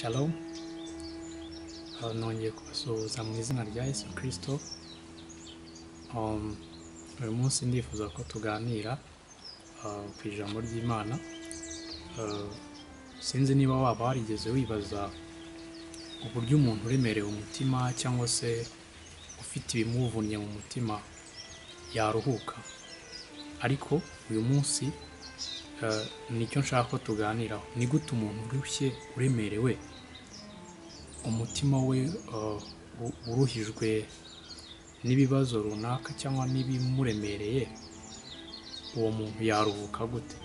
Shalom, nongeye kubasuhuza mu izina rya Yesu Kristo. Uyu munsi ndifuza ko tuganira ku ijambo ry'Imana. Sinzi niba waba warigeze wibaza uburyo umuntu uremerewe umutima cyangwa se ufite ibimuvunnye mu mutima yaruhuka, ariko uyu munsi nicyo nshaka ko tuganiraho. Ni gute umuntu urushye, uremerewe, umutima we uruhijwe n'ibibazo runaka cyangwa n'ibimuremereye, uwo muntu yaruhuka gute?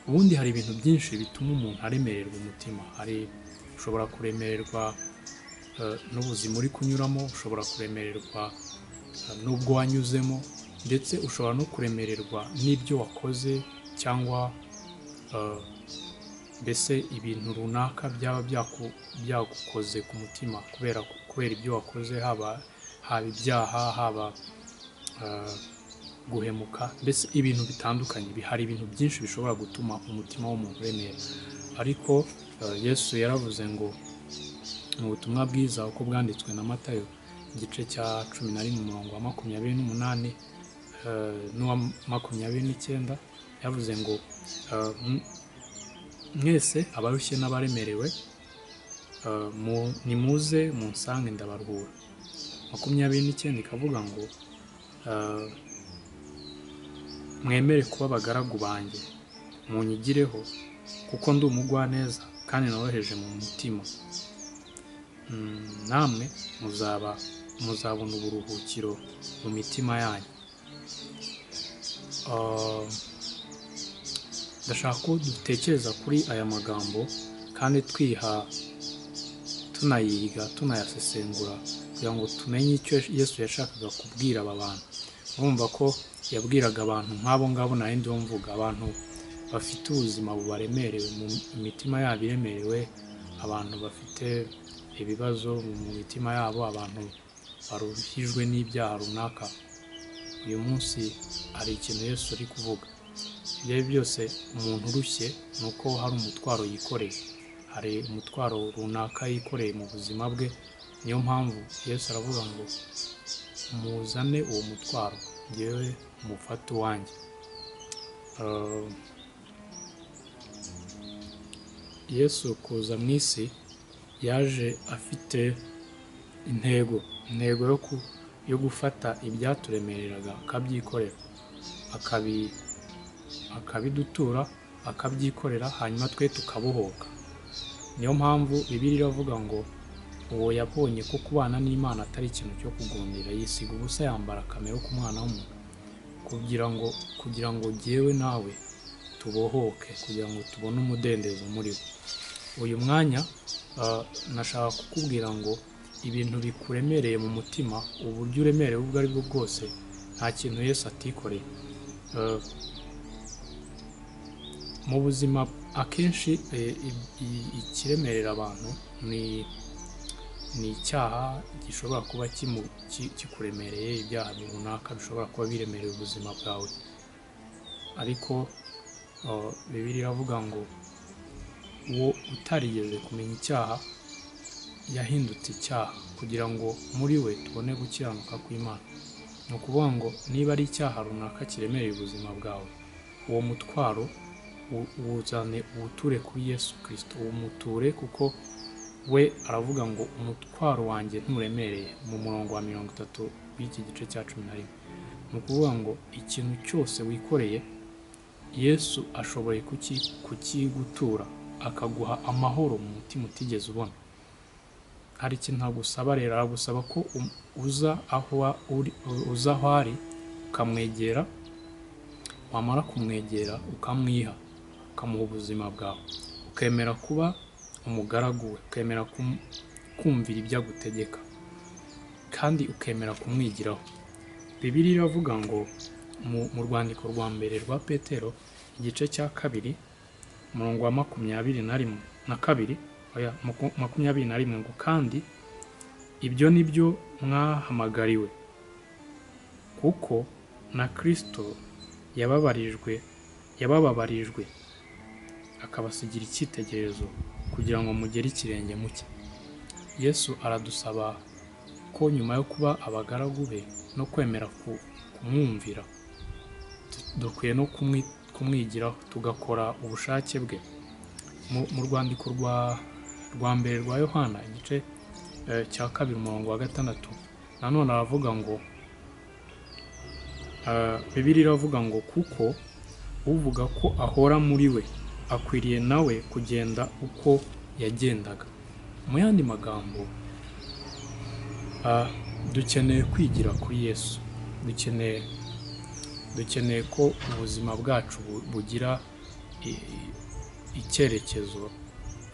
Ubundi hari ibintu byinshi bituma umuntu aremererwa umutima. Hari ushobora kuremererwa n'ubuzima uri kunyuramo, ushobora kuremererwa n'ubwo wanyuzemo, ndetse ushobora no kuremererwa n'ibyo wakoze cyangwa mbese ibintu runaka byaba byagukoze ku mutima kubera ibyo wakoze, haba ibyaha, haba guhemuka, mbese ibintu bitandukanye. Hari ibintu byinshi bishobora gutuma umutima w'umuntu uremera. Ariko Yesu yaravuze ngo mu butumwa bwiza uko bwanditswe na Matayo igice cya 11 umurongo wa 28 n'uwa 29, yavuze ngo mwese abarushye n'abaremerewe nimuze munsange ndabaruhura. 29 ikavuga ngo mwemere kuba abagaragu banjye, munyigireho kuko ndi umugwaneza kandi noroheje mu mutima, namwe muzabona uburuhukiro mu mitima yanyu. Ndashaka ko dutekereza kuri aya magambo kandi twiha, tunayiga, tunayasesengura kugira ngo tumenye icyo Yesu yashakaga kubwira aba bantu. Urumva ko yabwiraga abantu nk'abo ngabo nari ndiho mvuga, abantu bafite ubuzima bubaremerewe, mu mitima yabo iremerewe, abantu bafite ibibazo mu mitima yabo, abantu baruhijwe n'ibyaha runaka. Uyu munsi hari ikintu Yesu ari kuvuga. Ibyo ari byose, umuntu urushye ni uko hari umutwaro yikoreye, hari umutwaro runaka yikoreye mu buzima bwe. Niyo mpamvu Yesu aravuga ngo muzane uwo mutwaro, njyewe mufate uwanjye. Yesu kuza mu isi yaje afite intego yo gufata ibyaturemereraga akabyikorera, akabidutura, akabyikorera, hanyuma twe tukabohoka. Niyo mpamvu Bibiliya iravuga ngo uwo yabonye ko kubana n'Imana atari ikintu cyo kugundira, yisiga ubusa yambara akamero k'umwana w'umuntu, kugira ngo jyewe nawe tubohoke, kugira ngo tubone umudendezo muri we. Uyu mwanya nashaka kukubwira ngo ibintu bikuremereye mu mutima, uburyo uremerewe ubwo ari bwo bwose, nta kintu Yesu atikoreye. Mu buzima akenshi ikiremerera abantu ni icyaha gishobora kuba kikuremereye, ibyaha runaka bishobora kuba biremereye ubuzima bwawe. Ariko Bibiliya iravuga ngo uwo utarigeze kumenya icyaha yahindutse icyaha kugira ngo muri we tubone gukiranuka kw'Imana. Ni ukuvuga ngo niba ari icyaha runaka kiremereye ubuzima bwawe, uwo mutwaro uwuzane, uwuture kuri Yesu Kristo, uwumuture, kuko we aravuga ngo umutwaro wanjye nturemereye, mu murongo wa 30 w'iki gice cya 11. Ni ukuvuga ngo ikintu cyose wikoreye Yesu ashoboye kukigutura, akaguha amahoro mu mutima utigeze ubona. Hari ikintu agusaba rero, aragusaba ko uza aho ari ukamwegera, wamara kumwegera ukamwiha, ukamuha ubuzima bwawe, ukemera kuba umugaragu we, ukemera kumvira ibyo agutegeka, kandi ukemera kumwigiraho. Bibiliya iravuga ngo mu rwandiko rwa mbere rwa Petero igice cya 2 umurongo wa 21 na 2, oya 21, ngo kandi ibyo ni byo mwahamagariwe, kuko na Kristo yabababarijwe akabasigira icyitegererezo kugira ngo mugere ikirenge mu cye. Yesu aradusaba ko nyuma yo kuba abagaragu be no kwemera kumwumvira, dukwiye no kumwigiraho tugakora ubushake bwe. Mu rwandiko rwa mbere rwa Yohana igice cya 2 umurongo wa 6, nanone aravuga ngo Bibiliya iravuga ngo kuko uvuga ko ahora muri we akwiriye nawe kugenda uko yagendaga. Mu yandi magambo, dukeneye kwigira kuri Yesu, dukeneye ko ubuzima bwacu bugira icyerekezo,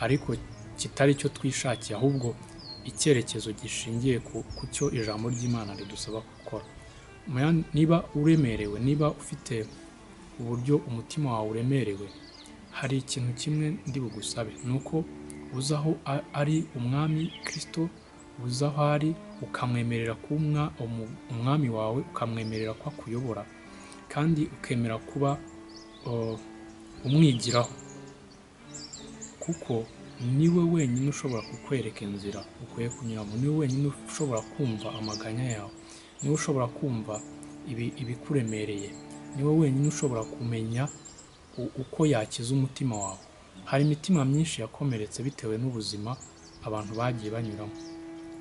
ariko kitari cyo twishakiye, ahubwo icyerekezo gishingiye ku cyo ijambo ry'Imana ridusaba gukora. Niba uremerewe, niba ufite uburyo umutima wawe uremerewe, hari ikintu kimwe ndi bugusabe, ni uko uza aho ari umwami Kristo, uza aho ari ukamwemerera kuba umwami wawe, ukamwemerera ko akuyobora, kandi ukemera kuba umwigiraho, kuko niwe wenyine ushobora kukwereka inzira ukwiye kunyuramo, niwe wenyine ushobora kumva amaganya yawe, niwe ushobora kumva ibikuremereye, niwe wenyine ushobora kumenya uko yakiza umutima wawe. Hari imitima myinshi yakomeretse bitewe n'ubuzima abantu bagiye banyuramo.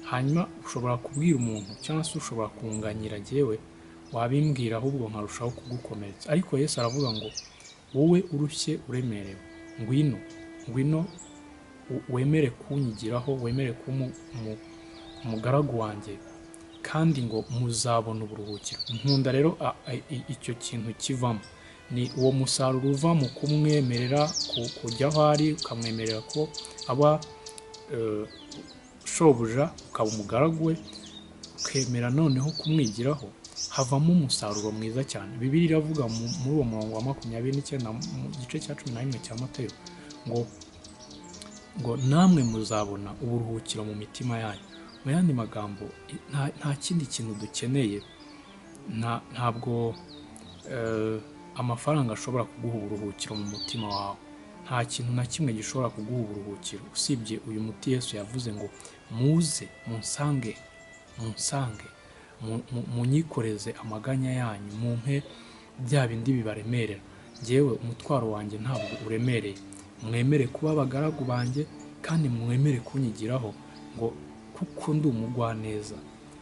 Hanyuma ushobora kubwira umuntu cyangwa se ushobora kunganyira jyewe, wabimbwira ahubwo nkarushaho kugukomeretsa. Ariko Yesu aravuga ngo wowe urushye uremerewe, ngwino, ngwino wemere kunyigiraho, wemere kuba umugaragu wanjye, kandi ngo muzabona uburuhukiro. Nkunda rero icyo kintu kivamo, ni uwo musaruro uva mu kumwemerera kujya aho ari, ukamwemerera ko aba shobuja, ukaba umugaragu we, ukemera noneho kumwigiraho, havamo umusaruro mwiza cyane. Bibiliya iravuga muri uwo murongo wa 29 mu gice cya 11 cya Matayo ngo namwe muzabona uburuhukiro mu mitima yanyu. Mu yandi magambo, nta kindi kintu dukeneye, ntabwo amafaranga ashobora kuguha uburuhukiro mu mutima wawe. Nta kintu na kimwe gishobora kuguha uburuhukiro usibye uyu muti Yesu yavuze ngo muze munsange, munsange, munyikoreze amaganya yanyu, mumpe bya bindi bibaremerera. Njyewe umutwaro wanjye ntabwo uremereye, mwemere kuba abagaragu banjye kandi mwemere kunyigiraho, ngo kuko ndi umugwaneza.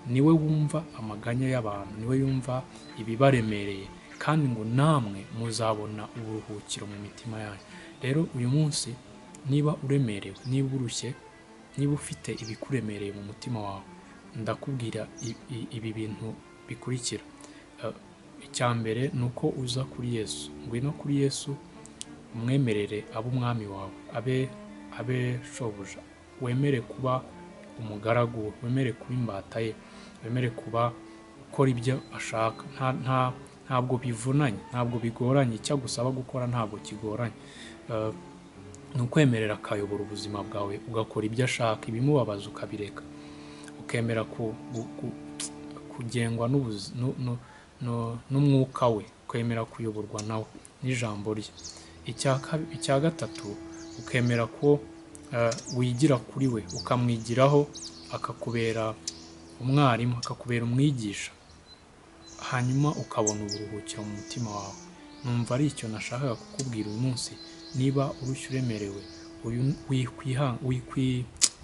Niwe wumva amaganya y'abantu, niwe yumva ibibaremereye, kandi ngo namwe muzabona uburuhukiro mu mitima yanyu. Rero uyu munsi niba uremerewe, niba urushye, niba ufite ibikuremereye mu mutima wawe, ndakubwira ibi bintu bikurikira. Icya mbere ni uko uza kuri Yesu. Ngwino kuri Yesu, umwemerere abe umwami wawe, abe shobuja, wemere kuba umugaragu we, wemere kuba imbata ye, wemere kuba ukora ibyo ashaka. Ntabwo bivunanye, ntabwo bigoranye, icyo agusaba gukora ntabwo kigoranye. Ni ukwemerera akayobora ubuzima bwawe, ugakora ibyo ashaka, ibimubabaza ukabireka, ukemera kugengwa n'umwuka we, ukemera kuyoborwa nawe n'ijambo rye. Icya gatatu, ukemera ko wigira kuri we, ukamwigiraho, akakubera umwarimu, akakubera umwigisha, hanyuma ukabona uburuhukiro mu mutima wawe. Numva ari icyo nashakaga kukubwira uyu munsi. Niba urushye uremerewe,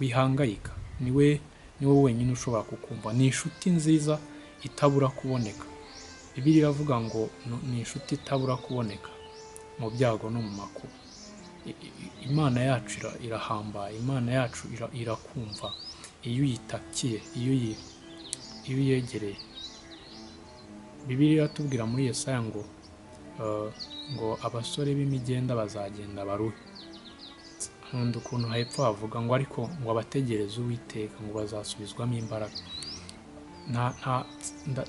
wihangayika, niwe wenyine ushobora kukumva. Ni inshuti nziza itabura kuboneka. Bibiliya iravuga ngo ni inshuti itabura kuboneka mu byago no mu makuba. Imana yacu irahambaye, Imana yacu irakumva iyo uyitakiye, iyo uyegereye. Bibiliya iratubwira muri Yesaya ngo abasore b'imigenda bazagenda baruhe. Nkunda ukuntu hepfo havuga ngo ariko ngo abategereza Uwiteka ngo bazasubizwamo imbaraga.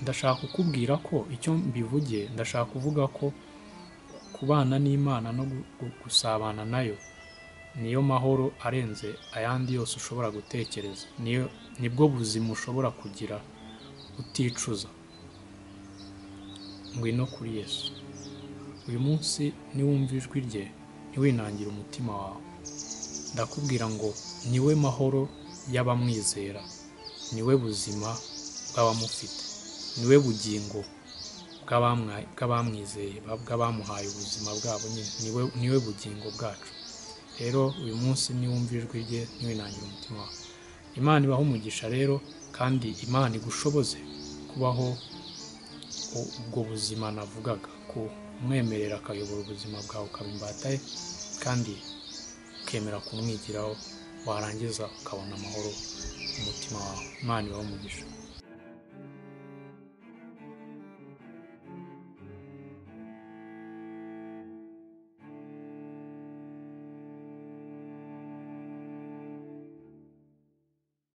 Ndashaka kukubwira ko icyo mbivugiye, ndashaka kuvuga ko kubana n'Imana no gusabana nayo niyo mahoro arenze ayandi yose ushobora gutekereza, nibwo buzima ushobora kugira uticuza. Ngwino kuri Yesu uyu munsi, niwumva ijwi rye ntiwinangire umutima wawe. Ndakubwira ngo niwe mahoro y'abamwizera, niwe buzima bw'abamufite, niwe bugingo bw'abamwizeye, bw'abamuhaye ubuzima bwabo nyine, niwe bugingo bwacu. Rero uyu munsi niwumva ijwi rye, ntiwinangire umutima wawe. Imana ibahe umugisha rero, kandi Imana igushoboze kubaho ubwo buzima navugaga, kumwemerera akayobora ubuzima bwawe, ukaba imbata ye, kandi ukemera kumwigiraho, warangiza ukabona amahoro mu mutima wawe. Imana ibahe umugisha.